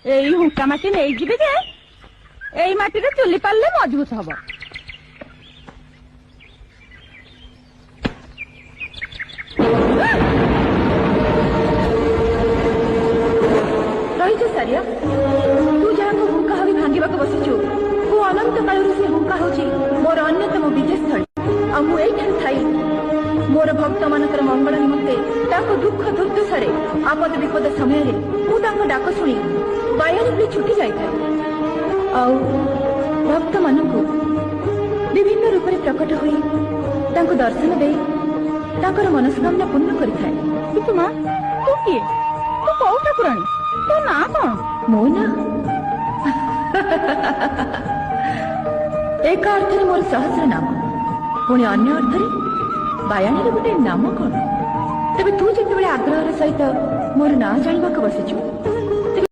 ଏଇ ହୁଙ୍କା ମାଟି ନେଇଯିବି ଯେ ଏଇ ମାଟିରେ ଚୁଲି ପାରିଲେ ମଜବୁତ ହବ। ରହିଛୁ ସାରିଆ, ତୁ ଯାହାକୁ ହୁଙ୍କା ଭାବି ଭାଙ୍ଗିବାକୁ ବସିଛୁ, ମୁଁ ଅନନ୍ତ କାଳରୁ ସେ ହୁଙ୍କା ହଉଛି ମୋର ଅନ୍ୟତମ ବିଜୟସ୍ଥଳୀ। ଆଉ ମୁଁ ଏଇଠାରେ ଥାଇ ମୋର ଭକ୍ତମାନଙ୍କର ମଙ୍ଗଳ ନିମନ୍ତେ ତାଙ୍କ ଦୁଃଖ ଦୁର୍ଦ୍ଦଶାରେ ଆପଦ ବିପଦ ସମୟରେ ମୁଁ ତାଙ୍କ ଡାକ ଶୁଣି ବାୟାଣୀ ଭଳି ଛୁଟି ଯାଇଥାଏ, ଆଉ ଭକ୍ତମାନଙ୍କୁ ବିଭିନ୍ନ ରୂପରେ ପ୍ରକଟ ହୋଇ ତାଙ୍କୁ ଦର୍ଶନ ଦେଇ ତାଙ୍କର ମନସ୍କାମନା ପୂର୍ଣ୍ଣ କରିଥାଏ। କିନ୍ତୁ ମା, ତୁ କିଏ? ତୁ କୋଉ ଠାକୁରାଣୀ? ତୋ ନାଁ କଣ? ମୋ ନାଁ ଏକ ଅର୍ଥରେ ମୋର ସହସ୍ର ନାମ, ପୁଣି ଅନ୍ୟ ଅର୍ଥରେ ବାୟାଣୀର ଗୋଟେ ନାମ କଣ? ତେବେ ତୁ ଯେତେବେଳେ ଆଗ୍ରହର ସହିତ ମୋର ନାଁ ଜାଣିବାକୁ ବସିଛୁ,